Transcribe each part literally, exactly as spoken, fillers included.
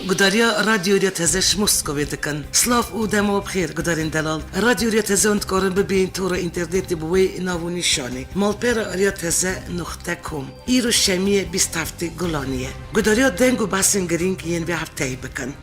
Gudariya Radyo Rya Teze ji Moskovê dikin. Silav û dema we bi xêr, gudarên delal. Radyo Rya Teze hûn dikarin bibînin tora înternetê bi wê nav û nîşanê: malpera rya teze nuqte com. Îro şemiyê bîst heftê Gulanê ye. Gudariya deng û behsên girîng yên vê hefteyê bikin.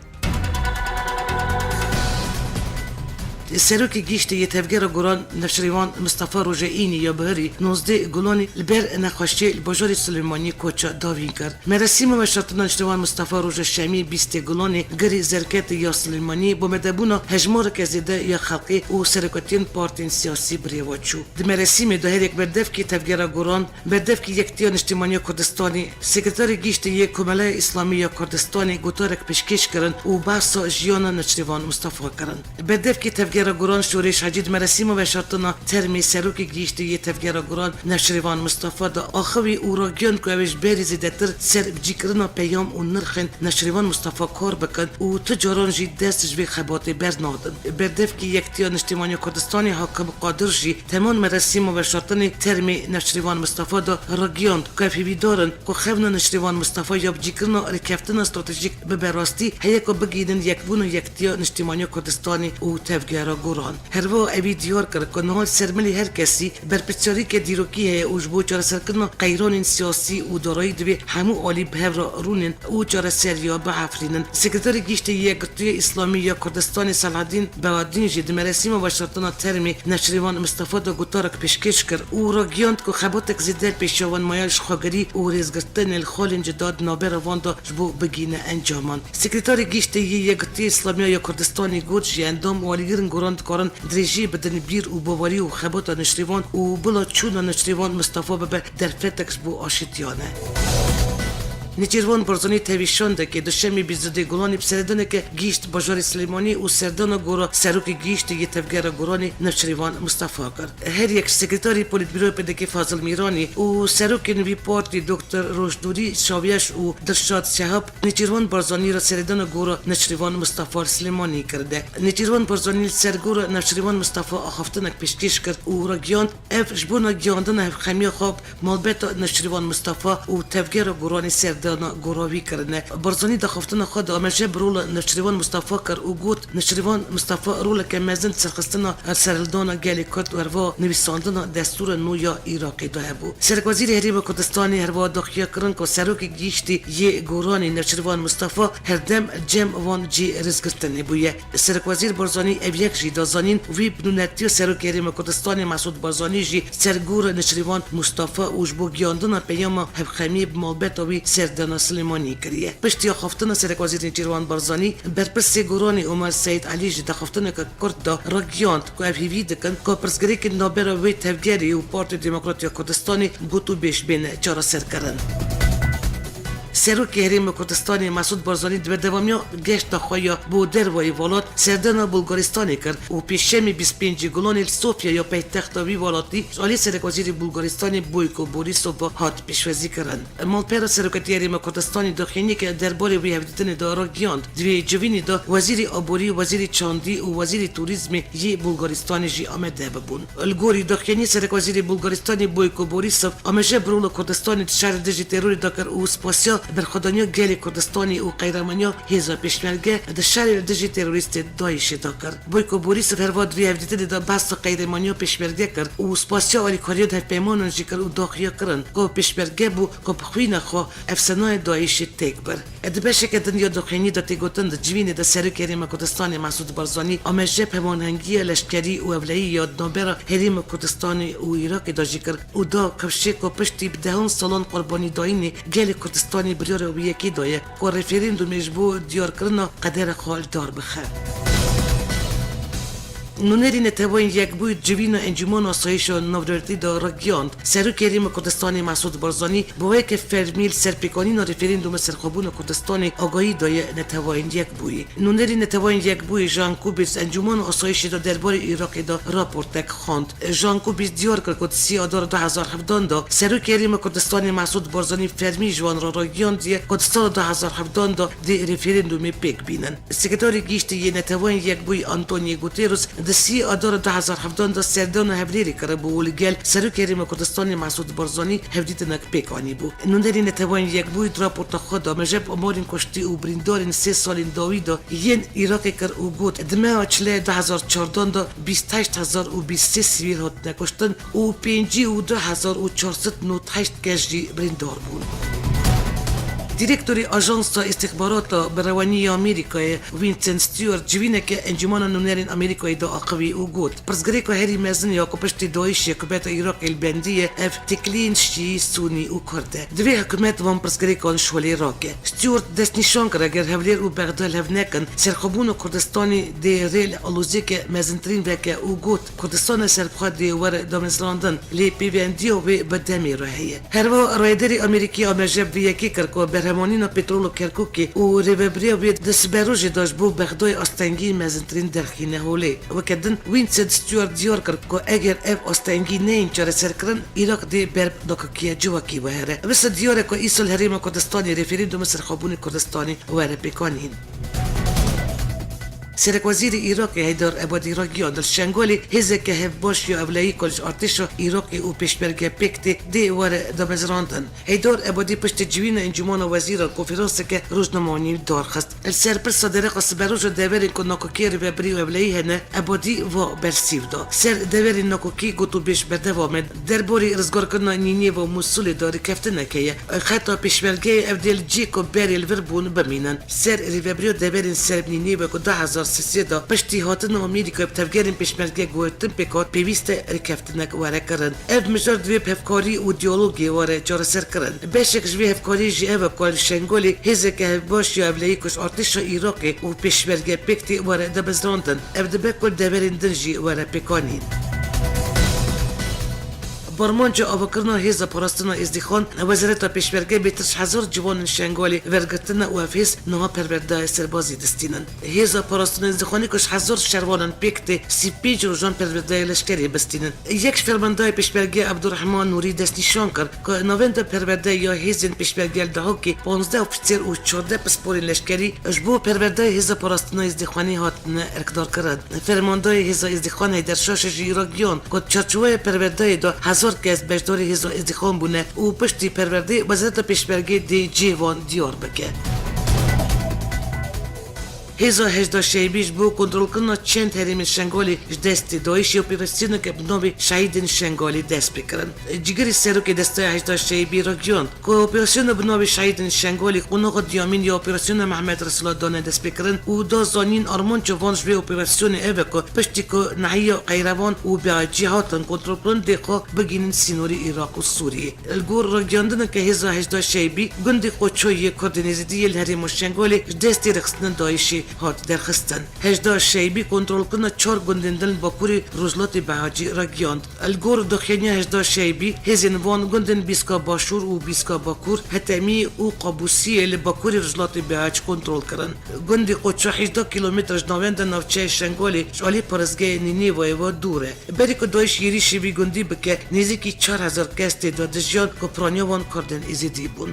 Serokê Giştî yê Tevgera Guran Neçirîvan Mistefa roja înî ya bihurî nozdeh Gulanê li ber nexweşiyê li bajarê Silêmaniyê koça dawîn kir. Merasîma veşartina Neçirîvan Mistefa roja şemiyê bîstê Gulanê girê zerketê ya Silêmaniyê bi amadebûna hejmareke zêde ya xelkê û seroketiyên partiyên siyasî bi rê ve çû. Di merasîmê de her yek berdevkê Tevgera Guran, berdevkê Yekitiya Niştimanî ya Kurdistanê, Sekreterê Giştî yê Komeleya Îslamî ya Kurdistanê gotarek pêşkêş kirin û behsa jiyana Neçirîvan Mistefa kirin. Berdevkê Tevgera Guran Şorêş Hecî di merasîma veşartina termê Serokê Giştî yê Tevgera Guran Neçirîvan Mistefa de axivî û ragihand ku ew ê ji berî zêdetir ser bicîkirina peyam û nirxên Neçirîvan Mistefa kar bikin û tu caran jî dest ji vê xebatê bernadin. Berdevkê Yekitiya Niştimanî ya Kurdistanê Hakim Qadir jî teman merasîma veşartinê termê Neçirîvan Mistefa de ragihand ku ev hêvîdar in ku xewna Neçirîvan Mistefa ya bicîkirina rêkeftina stratejîk bibe rastî, heye ku bigihînin yekbûna Yekitiya Niştimanî ya Kurdistanê û Tevgera Guran. Herwiha ewî diyar kir ku niha li ser milê her kesî berpirsyariyeke dîrokî heye û ji bo çareserkirina qeyranên siyasî û darayî divê hemû alî bi hev re rûnin û çareseriya biafirînin. Sekreterê Giştî yê Yekgirtiya Îslamî ya Kurdistanê Selahedîn Bewadîn jî di merasîma veşartina termê Neçirîvan Mistefa de gotarek pêşkêş kir û ragihand ku xebatek zêde pêşiya wan maye ji xwegirî û rêzgirtinê li xalên cuda di navbera van de ji bo bigihîne encaman. Sekreterê Giştî yê Yekgirtiya Îslamî ya Kurdistanê got, ji endam û alîgirên guran dikarin dirêjiyê bidin bîr û bawerî û xebata Neçirîvan û bila çûna Neçirîvan Mistefa bibe derfetek ji bo aşîtiyane. Nêçîrvan Barzanî tevî şandekê duşemê bîst û duyê Gulanê bi seredaneke gihîşt bajarê Silêmaniyê û serdana gora Serokê Gihîştê yê Tevgera Guranê Neçirîvan Mistefa kir. Her yek ji Sekreterê Polîtbîroyê P D K Fazil Mîranî û serokên vî partî Doktor Rojnûrî Şaviyeş û Dilşad Şehab Nêçîrvan Barzanî re seredana gora Neçirîvan Mistefa li Silêmaniyê kirine. Nêçîrvan Barzanî li ser gora Neçirîvan Mistefa axaftinek pêşkêş kir û ragihand, ev ji bona gihandina hevxemiya xwe malbeta Neçirîvan Mistefa û Tevgera Guranê serdana gora wî kirine. Barzanî di axaftina xwe de ameje bi rola Neçirîvan Mistefa kir û got, Neçirîvan Mistefa roleke mezin di serxistina serhildana gelê Kurd û herwiha nivîsandina destûra nû ya Iraqê de hebû. Serekwezîrê Herêma Kurdistanê herwiha daxuya kirin ku Serokê Gihîştî yê Guranê Neçirvan Mistefa herdem cem van cî rêzgirtinê bûye. Serekwezîr Barzanî ev yek jî da zanîn, wî bi nûnetiya Serokê Herêma Kurdistanê Mesûd Barzanî jî ser gora Neçirvan Mistefa û ji bo giyandina peyama hevxemiyê bi malbeta wî serdana Silêmaniyê kiriye. Piştî axaftina Serekwezîr Nêçîrvan Barzanî, berpirsê Guranê Omer Seîd Elî jî di axaftineke kurt de ragihand ku ev hêvî dikin ku pirsgirêkên navbera wê tevgerê û Partiya Demokrat ya Kurdistanê gotûbêj bên çareserkirin. Serokê Herêma Kurdistanê Mesûd Barzanî di berdewamiya geşta xwe ya bo dervayî welat serdana Bulgaristanê kir û pêşemê bîst pêncî Gulanê li Sofya ya paytexta wî welatî ji alî Serekwezîrê Bulgaristanê Boyko Borisov ve hat pêşwazîkirin. Malpera Serokatiya Herêma Kurdistanê daxuyaniyeke derbarê wî hevdîtinê de ragihand, di vê civînê de Wezîrê Aborî, Wezîrê Çandî û Wezîrê Turîzmê yê Bulgaristanê jî amade bibûn. Li gorî daxuyaniyê Serekwezîrê Bulgaristanê Boyko Borisov ameje bi rola Kurdistanê di şerê dijî terorê de kir û spasiya berxwedaniya gelê Kurdistanê û qeyremaniya hêza pêşmerge di şerê li dijî terorîstê DAIŞê de kir. Boyko Borisov herva di vê hevdîtinê de behsa qeyremaniya pêşmerge kir û spasiya alîkariya di hevpeymanan jî kir û daxuya kirin ku pêşmerge bû ku bi xwîna xwe efsenayê DAIŞê têk bir. Di beşeke din ya daxuyaniyê de tê gotin, di civînê de Serokê Herêma Kurdistanê Mesûd Barzanî ameje bi hemanhengiya leşkerî û ewlehî ya di navbera Herêma Kurdistanê û Iraqê de jî kir û da kifşê ku piştî bi dehan salan qurbanîdayînê gelê Kurdistanê biryara wî yekê daye ku referandûmê ji bo diyarkirina qedera xwe li dar bixe. Nûnerî Neteweyên Yekbûyî civîna Encûmena Asayîşa Navdewletî de ragihand, Serokê Herêma Kurdistanê Mesûd Barzanî bi weke fermî li ser pêkanîna referandûma serxwebûna Kurdistanê agahî daye Neteweyên Yekbûyî. Nûnerî Neteweyên Yekbûyî Jean Kubis Encûmena Asayîşê de derbarê Iraqê de raportek xwend. Jean Kubis diyar kir ku di sê Adara du hezar hevdehan de Serokê Herêma Kurdistanê Mesûd Barzanî fermî ji wan re ragihandiye ku di sala du hezar hevdehan de dê referandûmê pêk bînin. Sekreterê Giştî yê Neteweyên Yekbûyî Antonio Guterres Di sî Adara du hezar hevdan de serdana Hevlêrê kiribû û li gel Serokê Herêma Kurdistanê Mesûd Barzanî hevdîtinek pêk anîbû. Nûnerê Neteweyên Yekbûyî di raporta xwe de mejeb amarên kuştî û birîndarên sê salên dawî de yên Iraqê kir û got, di meha Çilê du hezar çardan de bîst heşt hezar û bîst sê sivîl hatine kuştin û pêncî û du hezar û çar sed nod heşt kes jî birîndar bûn. Dîrektorê Ajansa Îstixbarata Birewenî ya Amerîkayê Winston Stewart civîneke Encûmena Nûnerên Amerîkayê da axivî û got, pirsgirêka herî mezin ya ku piştî DAIŞê hikûmeta Iraqê li bendî ye, ev têkiliyên Şîî, Sûnî û Kurd e. Divê hikûmet van pirsgirêkan ji holê rake. Stewart destnîşan kir, eger Hewlêr û Bexda li hev nekin, serxwebûna Kurdistanê dê rê li aloziyeke mezintirîn veke û got, Kurdistan e serbixwe dê were damezrandin, lê pêvendiya wê bi demê re heye. Herwiha rayedarê Amerîkî amêje bi vê yekê kir ku berhemanîna petrol û Kerkûkê û rêvebiriya wê di siberojê de ji bo Bexdayê astengî mezintirîn derxîne holê. Weke din, Winston Stewart diyar kir ku eger ev astengî neyên çareserkirin, Iraq dê ber bi nakokiya civakî we here. Wisa diyar e ku îsal Herêma Kurdistanê rêferîndûma serxwebûnê Kurdistanê were pêkanîn. Serekwezîrê Iraqê Heydar Ebadî ragihand, li Şengalê hêzeke hevbaş ya ewleyî ku ji artêşa Iraqê û pêşmerge pêk tê, dê were damezrandin. Heydar Ebadî piştî civîna Encûmena Wezîran konferanseke rojnamewanî darxist. Li ser pirsa dereqa siberoja deverên ku nakokiyê rêvebirî û ewleyî hene, Ebadî va bersîv da. Ser deverên nakokî gotûbêj berdewam e. Derbarê rizgarkirina Nînêve û Mûsilê de rêkeftinek heye. Xeta pêşmergeyê ev dê li cihê ku berê li vir bûn bimînin. Ser rêvebiriya deverên ser Nînêve ku du hezar sê sê de piştî hatina Amerîkayê bi tevgerên pêşmerge guhertin pêk hat, pêwîst e rêkeftinek were kirin. Ev mijar divê bi hevkarî û diyalogê were çareserkirin. Beşek ji vê hevkariyê jî ev e ku li Şengalê hêzeke hevbaş ya ewleyî ku ji artêşa Iraqê û pêşmerge pêk tê were damezrandin. Ev dibe ku li deverên din jî were pêkanîn. Bi armanca avakirina hêza parastina Êzdîxan, Wezareta Pêşmerge bêtir ji hezar ciwanên Şengalê wergirtine û ev hêz niha perwerdeyê serbazî distînin. Hêza parastina Êzdîxanê ku ji hezar şervanan pêk tê, sî pênc rojan perwerdeyê leşkerî bistînin. Yek ji fermandayê pêşmerge Ebdurrehman Nûrî destnîşan kir ku navenda perwerdeyê ya hêzên pêşmerge li Dihokê panzdeh ofîser û çardeh pisporên leşkerî ji bo perwerdeyê hêza parastina Êzdîxanê hatine erkdarkirin. Fermandayê hêza Êzdîxan Heyder Şaşe jî ragihand ku di çarçoveya perwerdeyê de hezar kes beşdarî hêza Êzdîxan bûne û piştî perwerdeyê Wezareta Pêşmergê dê cihê wan diyar bike. Hêza Hejda Şeybî ji bo kontrolkirina çend herêmên Şengalê ji destê DAIŞê operasyoneke bi navê Şehîdên Şengalê dest pê kirin. Cîgirê serokê Desteya Hejda Şeybî ragihand ku operasyona bi navê Şehîdên Şengalê qonaxa duyemîn ya operasyona Mehmet Resûla dane destpêkirin û da zanîn armanca van ji vê operasyonê ev e ku piştî ku nahiya Qeyrevan û Biacî hatin kontrolkirin dê xwe bigihînin sînorê Iraq û Sûriyê. Li gor ragihandineke hêza Hejda Şeybî, gundê Qoço yê Kurdên Êzidî yê li herêma Şengalê ji destê rêxistinên DAIŞê hat derxistin. Hejda Şeybî kontrolkirina çar gundên din li bakurê rojhilatê Behacî ragihand. Li gor daxuyaniya Hejda Şeybî, hêzên van gundên Bîska Başûr û Bîska Bakur, Hetemî û Qabûsiyê li bakurê rojhilatê Bihac kontrol kirin. Gundê Qoço hejdeh kîlometre ji navenda navçeyê Şengalê ji alî parêzgehê Nînêvayê ve dûr e. Berî ku DAIŞ êrîşî vî gundî bike, nêzîkî çar hezar kes tê de dijiyan ku piraniya wan Kurdên Êzidî bûn.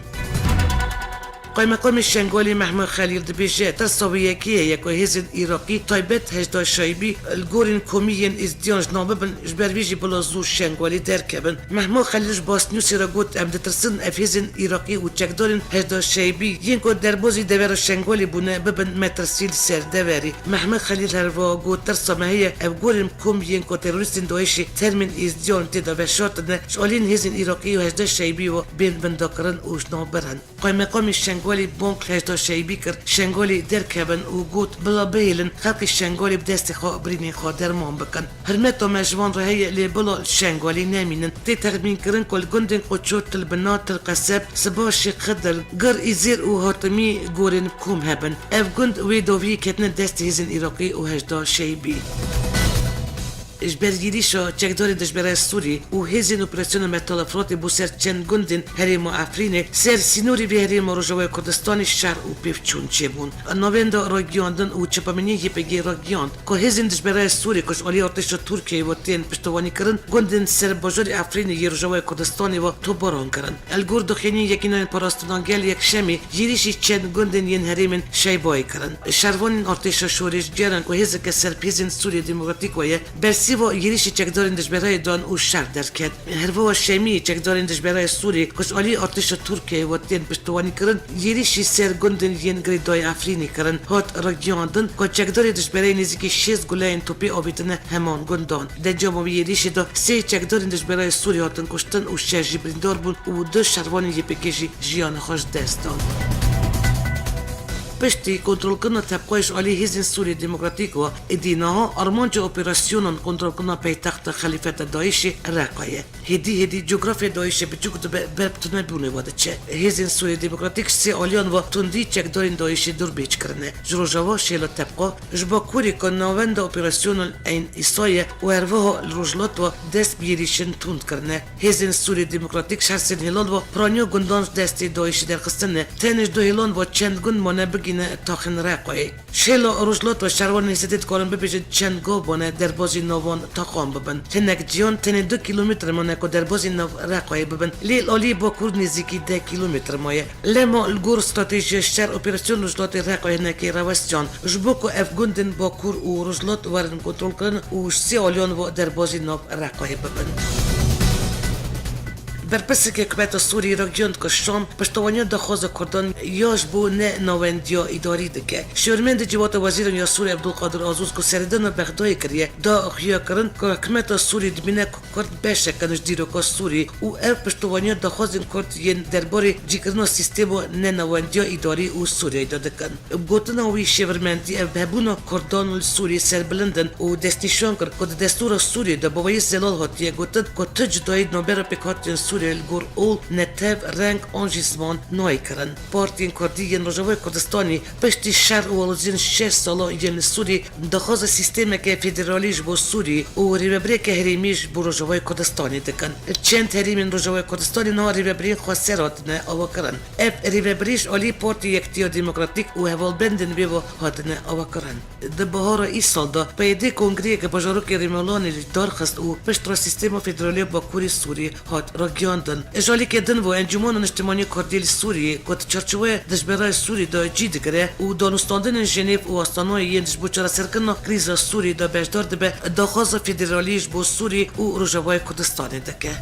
Qaymeqamê Şengalê Mehmûd Xelîl dibêje, tirsa wê yekê heye ku hêzên Iraqî, taybet Hejda Şaybî, li gorên komî yên Êzidiyan ji nav bibin, ji ber vê jî bila zû Şengalê derkevin. Mehmûd Xelîl ji Basnewsê re got, em ditirsin ev hêzên Iraqî û çekdarên Hejda Şaybî yên ku derbazî devera Şengalê bûne, bibin metirsî li ser deverê. Mehmûd Xelîl herwiha got, tirsa me heye ev gorên komî yên ku terorîstên DAIŞê termên Êzidiyan tê de veşartine, ji aliyên hêzên Iraqî û Hejda Şaybî ve bên windakirin û ji nav birin. Qaymeqamê Şengalê bang li Hejda Şeybî kir, Şengalê derkevin û got, bila bihêlin, xelkê Şengalê bi destê xwe birînên xwe derman bikin. Hurmeta me ji wan re heye, lê bila li Şengalê nemînin. Tê texmînkirin ku li gundên Qoço, Til Bina, Til Qeseb, Siba, Şêx Xidir, Gir, Îzêr û Hatimî gorên kom hebin. Ev gund wê dawiyê ketine destê hêzên Iraqî û Hejda Şeybî. Ji ber yêrîşa çekdarên dijberayê Sûrî û hêzên Operasyona Metal Efratê bo ser çend gundên herêma Efrînê, ser sînorê vê herêma Rojavayê Kurdistanê şer û pêvçûn çêbûn. Navenda ragiyandin û çapemeniyên Y P G ragiyand ku hêzên dijberayê Sûrî ku ji alî artêşa Tirkiyeyê ve tên piştevanîkirin, gundên ser bajarê Efrînê yê Rojavayê Kurdistanê ve topbaran kirin. Li gor daxuyaniyên Yekîneyên Parastina Gel Yekşemê yêrîşî çend gundên yên herêmên Şeybayê kirin. Şervanên artêşa şorêşgeran ku hêzeke ser bi hêzên Sûriyê Demokratîk ve ye, bersîva yêrîşî çekdarên dijberayê dan û şer derket. Herwiha Şemiyê çekdarên dijberayê Sûriyê ku ji alî artêşa Tirkiyeyê ve tên piştewanîkirin, yêrîşî ser gundên yên girêdayî Efrînê kirin. Hat ragiyandin ku çekdarê dijberayê nêzîkî şêst guleyên topî avêtine heman gundan. Di encama wî yêrîşê de sê çekdarên dijberayê Sûrî hatin kuştin û şeş jî birîndar bûn û du şervanên Y P G jî jiyana xwe ji dest dan. Piştî kontrolkirina tebqayê ji alî hêzên Sûriyê Demokratîk ve, êdî niha armanca operasyonan kontrolkirina paytexta xelîfeta DAIŞê Reqa ye. Hêdî hêdî cografya DAIŞê biçûk dibe, ber bi tunebûnê ve diçe. Hêzên Sûriyê Demokratîk ji sê aliyan ve tundî çekdarên DAIŞê dûrbêç kirine. Ji rojava şêla tebqa, ji bakurê ku navenda operasyona Eyn Îsa ye û herwiha li rojhilat ve dest bi yêrîşên tund kirine. Hêzên Sûriyê Demokratîk ji her sê hêlan ve piraniya gundan ji destê DAIŞê derxistine. Tenê ji du hêlan ve çend gund mane bigihîne taxên Reqayê. Şêla rojhilat ve şervanên Hêsedê dikarin bibêjin çend gav bane derbazî nav van taxan bibin. Hinek ciyan tenê du kîlometre mane ku derbazî nav Reqayê bibin. Lê li aliyê bakur nêzîkî deh kîlometre maye. Lema li gor stratejiya şer operasyon rojhilatê Reqayê hinekî rawestiyan. Ji bo ku ev gundên bakur û rojhilat werin kontrolkirin û ji sê aliyan ve derbazî nav Reqayê bibin. Berpirseke hikûmeta Sûrî ragihand ku Şam piştevaniya daxwaza Kurdan ya ji bo ne nawendiya îdarî dike. Şêwirmendê Civata Wezîran ya Sûrî Ebdulqadir Azûz ku seredana Bexdayê kiriye, da xuyakirin ku hikûmeta Sûrî dibîne ku Kurd beşek in ji dîroka Sûrî û ev piştevaniya daxwazên Kurd yên derbarê cîkirina sîstema nenawendiya îdarî û Sûriyeyê de dikin. Bi gotina wî, şêwirmendî ev bi hebûna Kurdan li Sûriyê serbilind in û destnîşan kir ku di destûra Sûriyê de bi weyî zelal hatiye gotin ku tu cudayî di navbera pêkhatiyên Sûriyê li gor ol, netev, reng an jî ziman nayê kirin. Partiyên Kurdî yên Rojavayê Kurdistanê piştî şer û aloziyên şeş sala yên li Sûriyê daxwaza sîstemeke federalî ji bo Sûriyê û rêvebireke herêmî ji bo Rojavayê Kurdistanê dikin. Çend herêmên Rojavayê Kurdistanê niha rêvebiriyên xweser hatine avakirin. Ev rêvebirî ji alî Partî Yekitiya Demokratîk û hevalbendên wê ve hatine avakirin. Di bihara îsal de P Y D kongreyeke bajarokê Rêmolanê jî darxist û piştre sîstema federalî ya Bakurê Sûriyê hat ragihiyandin. Ji alîkê din ve Encûmena Niştimanî Kurdî li Sûriyê, ku di çarçoveya dijberayê Sûrî de cî digire û danûstandinên Jenêv û astanoyê yên ji bo çareserkirina krîza Sûrî de beşdar dibe, daxwaza federalî ji bo Sûrî û Rojavayê Kurdistanê dike.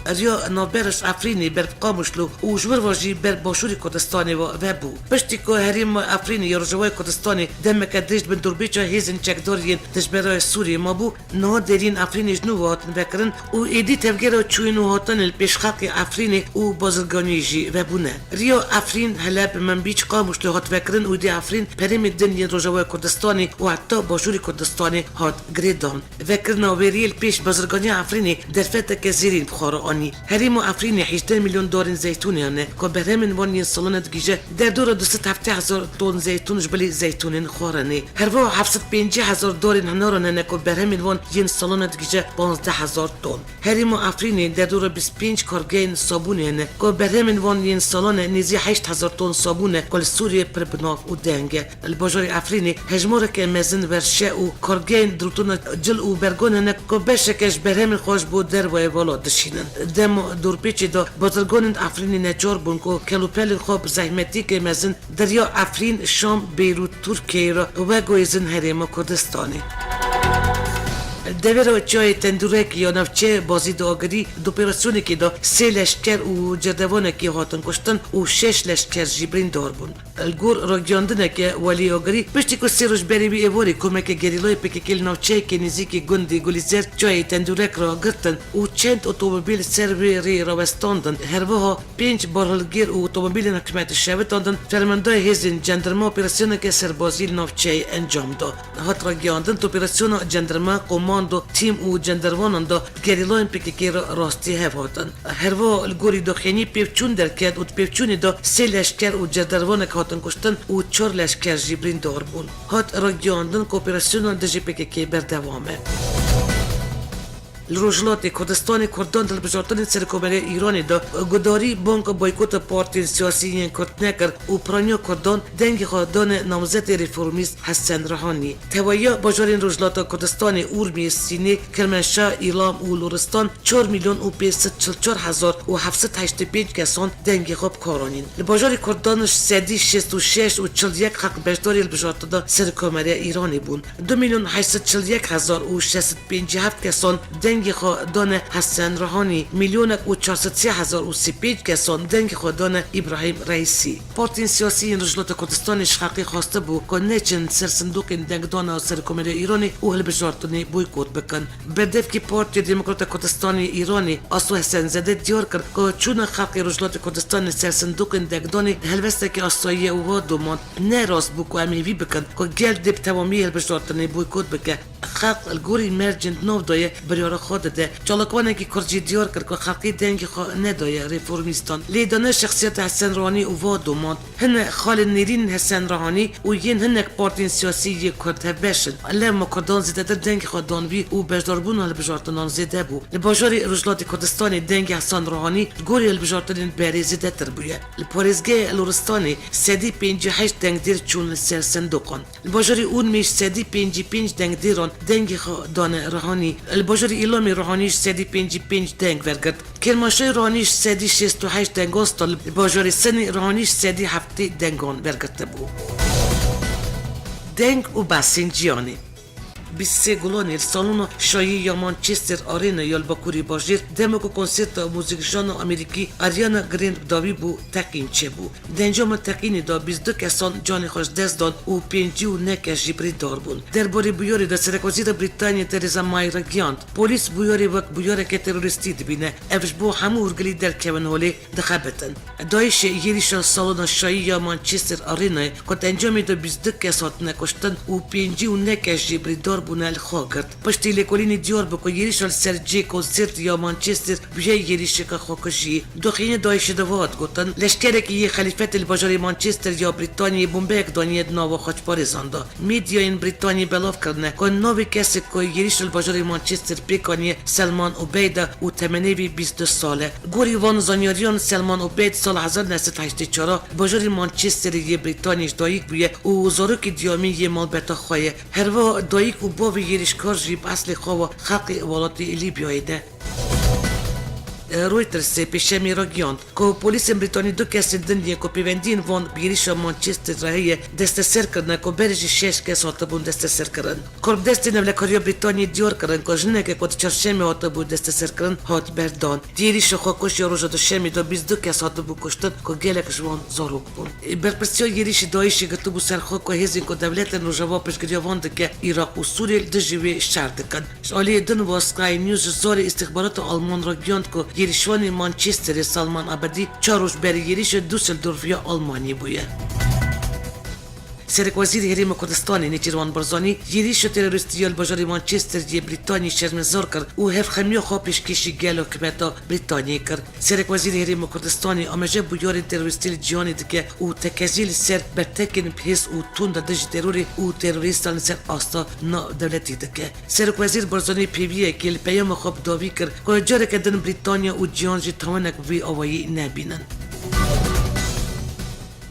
Riya navber ji Efrînê ber bi Qamişlo û ji wir ve jî ber Başûrê Kurdistanê ve vebû. Piştî ku herêma Efrînê ya Rojavayê Kurdistanê demeke dirêj di bin dorpêça hêzên çekdar yên dijberayê Sûriyê mabû, niha deriyên Efrînê ji nû ve hatin vekirin û êdî tevgera çûyîn û hatinê li pêş xelkê Efrînê û bazirganiyê jî vebûne. Riya Efrîn, Heleb, Minbîc, Qamişlo hat vekirin û êdî Efrîn bi herêmên din yên Rojavayê Kurdistanê û heta Başûrê Kurdistanê hat girêdan. Vekirina wê riyê li pêş bazirganiya Efrînê derfeteke zêrîn bi xwe re anî. Herêma Efrînê hejdeh milyon dorên zeytûnê hene, ku berhemên wan yên salane digihîje derdora du sed heftê hezar ton zeytûn ji bilî zeytûnên xwarinê. Herwiha heft sed pêncî hezar dorên hinaran hene, ku berhemên wan yên salane digihîje panzdeh hezar ton. Herêma Efrînê derdora bîst pênc kargehên sabûnê hene, ku berhemên wan yên salane nêzî heşt hezar ton sabûn e, ku li Sûriyê pir bi nav û deng e. Li bajarê Efrînê hejmareke mezin werşe û kargehên dirûtina cil û bergan hene ku beşeke ji berhemên xwe ji bo dervayê welat dişînin. Dema dorpêçê de bazirganên Efrînê neçar bûn ku kelûpelên xwe bi zehmetiyeke mezin di riya Efrîn, Şam, Beyrût, Tirkiyeyê re veguhêzin Herêma Kurdistanê. Devera Çiyayê Tendûrekê ya navçeya Bazîda Agirî di operasyonekê de sê leşker û cerdevanekî hatin kuştin û şeş leşker jî birîndar bûn. Li gor ragihiyandineke Welî Agirî, piştî ku sê roj berî wî êvarî komeke gerîlayê P K K li navçeyekê nêzîkî gundê Gulîzer çiyayê Tendûrek ragirtin û çend otomobîl li ser wê rê rawestandin, herwiha pênc barhilgêr û otomobîlên hikûmetê şewitandin, fermandeyê hêzên cendirme operasyoneke serbazî li navçeyê encam da. Hat ragihiyandin, di operasyona cendirme, komando, tîm û cendervanan de gerîlayên P K K re rastî hev hatin. Herwiha li gorî doxînî pêvçûn derket û di pêvçûnê de sê leşker û cerdervanek hat hatin kuştin û çar leşker jî birîndar bûn. Hat ragihandin ku operasyona dijî P K K berdewam e. Li Rojhilatê Kurdistanê Kurdan di hilbijartinên Serokkomariya Îranê de gudarî bang boykota partiyên siyasî yên Kurd nekir û piraniya Kurdan dengê xwe dane namzetê reformîst Hesen Rihanî. Tevahiya bajarên Rojhilata Kurdistanê, Urmiyê, Sînê, Kirmenşah, Îlam û Loristan çar milyon û pênc sed çil çar hezar û heft sed heştê pênc kesan dengê xwe bi kar anîn. Li bajarê Kurdan ji sedî şêst û şeş û çil yek xelk beşdarî hilbijartina Serokkomariya Îranê bûn. Du milyon heşt sed çil yek hezar û şeş sed pêncî heft kesan dengê xwe dane Hesen Rihanî, milyonek û çar sed sê hezar û sî pênc kesan dengê xwe dane Îbrahîm Reîsî. Partiyên siyasî yên Rojhilata Kurdistanê ji xelkê xwestibû ku neçin ser sindoqên dengdana Serokkomariya Îranê û hilbijartinê boykot bikin. Berdevkê Partiya Demokrata Kurdistanê Îranê, Aso Hesenzade, diyar kir ku çûna xelkê Rojhilatê Kurdistanê ser sindoqên dengdanê helwesteke asayî ye û va domand, ne rast bû ku em hêvî bikin ku gel dê bi temamî hilbijartinê boykot bike. Xelk li gorî mercên di nav de ye, biryara xwe dide. Çalakvanekî Kurd jî diyar kir ku xelkê dengê xwe nedaye reformîstan. Lê dane şexsiyeta Hesen Rihanî û va domand, hinek xalên nêrîn Hesen Rihanî û yên hinek partiyên siyasî yê Kurd hevbeş in. Lewma Kurdan zêdetir dengê xwe dan wî û beşdarbûna hilbijartinan zêde bû. Li bajarê Rojhilatê Kurdistanê dengê Hesen Rihanî li gorî hilbijartinên berê zêdetir bûye. Li parêzgehê Loristanê sedî pêncî heşt dengdêr çûn li ser sindoqan. Li bajarê Urmiyê ji sedî pêncî pênc dengdêran dengê xwe dane Rihanî. Li bajarê Îlamê Rihanî ji sedî pêncî pênc deng wergirt. Kirmaşayê Rihanî ji sedî şêst û heşt dengan stend. Li bajarê Sinê Rihanî ji sedî heftê dengan wergirtibû. Deng û behsên cîhanê. Bîst sê Gulanê li salona şayî ya Manchester Arena ya li bakurê bajêr, dema ku konserta muzîkjana Amerîkî Ariana Grande bi dawî bû, teqîn çêbû. Di encama teqînê de bîst du kesan canê xwe ji dest dan û pêncî û neh kes jî birîndar bûn. Derbarê bûyerê de Serekwezîra Brîtanyê Theresa May ragihand, polîs bûyerê wek bûyereke terorîstî dibîne. Ev ji bo hemû hûrgilî derkevin holê dixebitin. DAIŞê êrîşa salona şayî ya Manchester Arenayê ku di encamê de bîst du kes hatine kuştin û pêncî û neh kes jî birîndar bûne li xwe girt. Piştî lêkolînê diyar bû ku êrîşa li ser cihê konsertê ya Manchester bûye êrîşeke xwekujiyê. Doxînê DAIŞê de wiha digotin, leşkerekî yê xelîfetê li bajarê Manchester ya Brîtanyayê bombeyek daniye di nava xweçparêzan de. Medyayên Brîtanyê belav kirine ku navê kesê ku êrîşa li bajarê Manchester pêk aniye Selman Ubeyd e û temenê wî bîst du sal e. Gorî van zanyariyan Selman Ubeyd sala hezar neh sed heştê çar bajarê Manchesterê yê Brîtanyê ji dayik bûye û zarokê diyamîn yê malbeta xwe ye. Herwiha dayik û bavê êrîşkar jî bi eslê xwe ve xelkê welatê Lîbyayê ne. Reutersê pêşemê ragihand ku polîsên Brîtanî du kesên din yên ku pêwendiyên wan bi êrîşa Manchester re heye desteser kirine ku berê jî şeş kes hatibûn desteserkirin. Karbidestên Ewlekariya Brîtaniyê diyar kirin ku jineke ku di çarşemê hatibû desteserkirin hat berdan. Di êrîşa xwekuş ya roja duşemê de bîst du kes hatibû kuştin ku gelek ji wan zarok bûn. Berpirsiya êrîşî DAIŞê girtibû ser xwe ku hêzên ku dewletên Rojava piştgiriya wan dike, Iraq û Sûriyê, li dijî wê şer dikin. Ji aliyê din ve Sky News ji zarê îstixbarata Alman re gihand ku êrîşvanê Manchesterê Salman Abedî çar roj berî êrîşa Düsseldorf ya Almanyê bûye. Serekwezîrê Herêma Kurdistanê Nêçîrvan Barzanî êrîşa terorîstî ya li bajarê Manchesterê yê Brîtanyê şermezar kir û hevxemiya xwe pêşkêşî gel û hikûmeta Brîtanyê kir. Serekwezîrê Herêma Kurdistanê amaje bûyerên terorîstî li cîhanê dike û tekezî li ser bertekên bi hêz û tund a dijî terorê û terorîstan li ser asta navdewletî dike. Serokwezîr Barzanî pêviyekê li peyama xwe bi dawî kir ku careke din Brîtanya û cîhan jî tawanek bi vî awayî nebînin.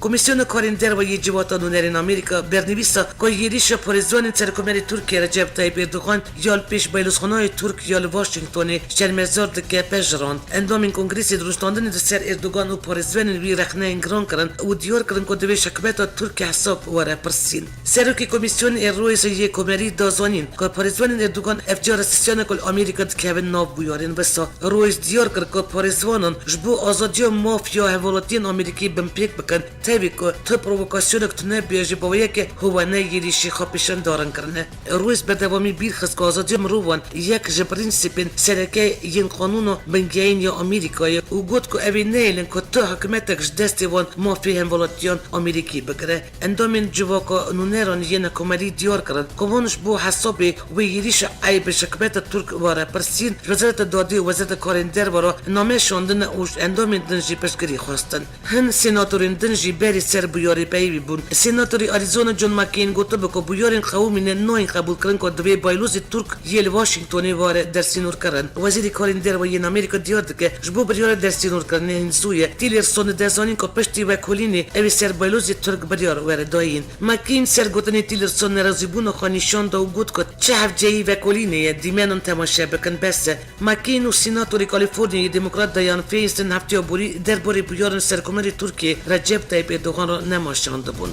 Komîsyona Karên Derve yê Civata Nûnerên Amerîka bernivîsa ku êrîşa parêzvanên Serokkomarê Tirkiyê Recep Tayyip Erdogan ya li pêş baylozxanayê Tirk ya li Washingtonê şermezar dike pejirand. Endamên Kongresê di rûştandinê de ser Erdogan û parêzvanên wî rexneyên giran kirin û diyar kirin ku divê ji hikûmeta Tirkiyê hesab were pirsîn. Serokê Komîsyonê Royce yê Komerî da zanîn ku parêzvanên Erdogan ev cara sisyanek li Amerîka dikevin nav bûyerên wisa. Royce diyar kir ku parêzvanan ji bo azadiya maf ya hevwelatiyên Amerîkî binpêk bikin, tevî ku tu provokasyonek tune bûye ji bo yekê hûwene yê êrîşî xwe pêşandarin kirine. Royce berdewamî bîr xist ku azadiya mirovan yek ji prensîpên sereke yên qanûna bingehîn ya Amerîkayê û got ku ew ê nehêlin ku Hikûmetek ji destê wan mafê hemwelatiyan Amerîkî bigire. Endamên civaka nûneran yên komelî diyar kirin ku wan ji bo hesabê wê êrîşa eyb ji hikûmeta Tirk were pirsîn, ji Wezareta Dadê û Wezareta Karên Derve re name şandine û ji endamên din jî piştgirî xwestin. Hin senatorên din jî berî ser bûyerê peyivî bûn. Senatorê Arizona John McCain gotibû ku bûyerên qewimî ne nayên qebûlkirin ku divê baylozê Tirk yê li Washingtonê were dersînorkirin. Wezîrê Karên Derve yên Amerîka diyar dike, ji bo biryara dersînorkirinê hin zû ye. Tillerson dide zanîn ku piştî vekolînê ew ê ser baylozê Tirk biryar were dayîn. McCain ser gotinê Tillerson nerazîbûna xwe nîşan da û got ku çi hevceyî vekolînê ye, dîmenan temaşe bikin, bes e. McCain û Senatorê Kalîforniyayê Demokrat Dianne Feinstein hefteya borî derbarê bûyerên Serokkomarê Tirkiyê Recep Tayyip Erdogan re nema şandibûn.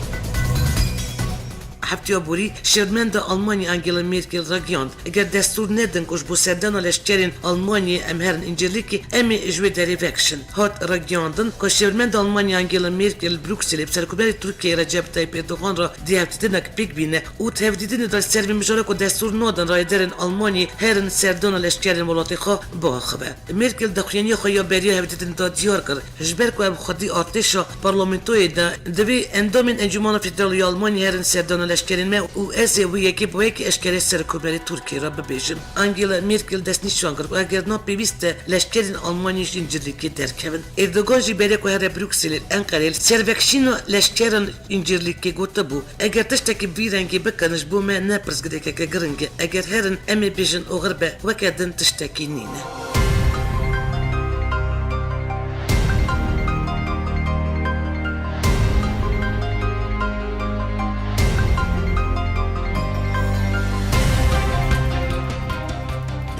Hefteya borî şêwirmenda Almanyê Angela Merkel ragihand, eger destûr nedin ku ji bo serdana leşkerên Almanyê em herin Încirlîkê, em ê ji wê derê vekişin. Hat ragihandin ku şêwirmenda Almanyê Angela Merkel li Brukselê bi Serokkomarê Tirkiyeyê Recep Tayyip Erdogan re di hevdîtinek pêk bîne û di hevdîtinê de li ser vê mijara ku destûr nadin rayederên Almanyê herin serdana leşkerên welatê xwe biaxive. Merkel daxuyaniya xwe ya beriya hevdîtinê de diyar kir, ji ber ku em xwedî artêşa parlamentoyê de, divê endamên Encûmena Federal ya Almanyê herin serdana leşkerên me û ez ê wê yekê bi wê yekê eşkere Serokkomarê Tirkiyê re bibêjim. Angela Merkel destnîşan kir ku eger na pêwîst e, leşkerên Almanyê ji Încirlîkê derkevin. Erdogan jî beriya ku here Brukselê li Enqereyê li ser vekişîna leşkeran Încirlîkê gotibû, eger tiştekî bi vî rengî bikin, ji bo me ne pirsgirêkeke giring e. Eger herin, em ê bêjin oxir be, weke din tiştekî nîne.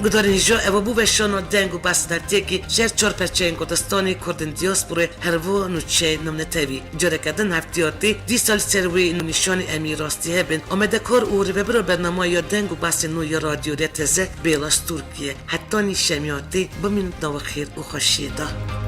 Gudarên hêja, ev bû weşana deng û behsnetiyekî ji her çar perçeyên Kurdistanê, Kurdên diasporê, herva nûçeyên navnetewî. Careke din heftiya tê, dîsa li ser wê nûnîşanê em ê rastî hebin. Amadekar û rêvebira bernama ya deng û behsên nû ya Radyo R T Z, Bêlaş Tirkiye. Hetanî şemiya tê, bimînin di nava xêr û xweşiyê de.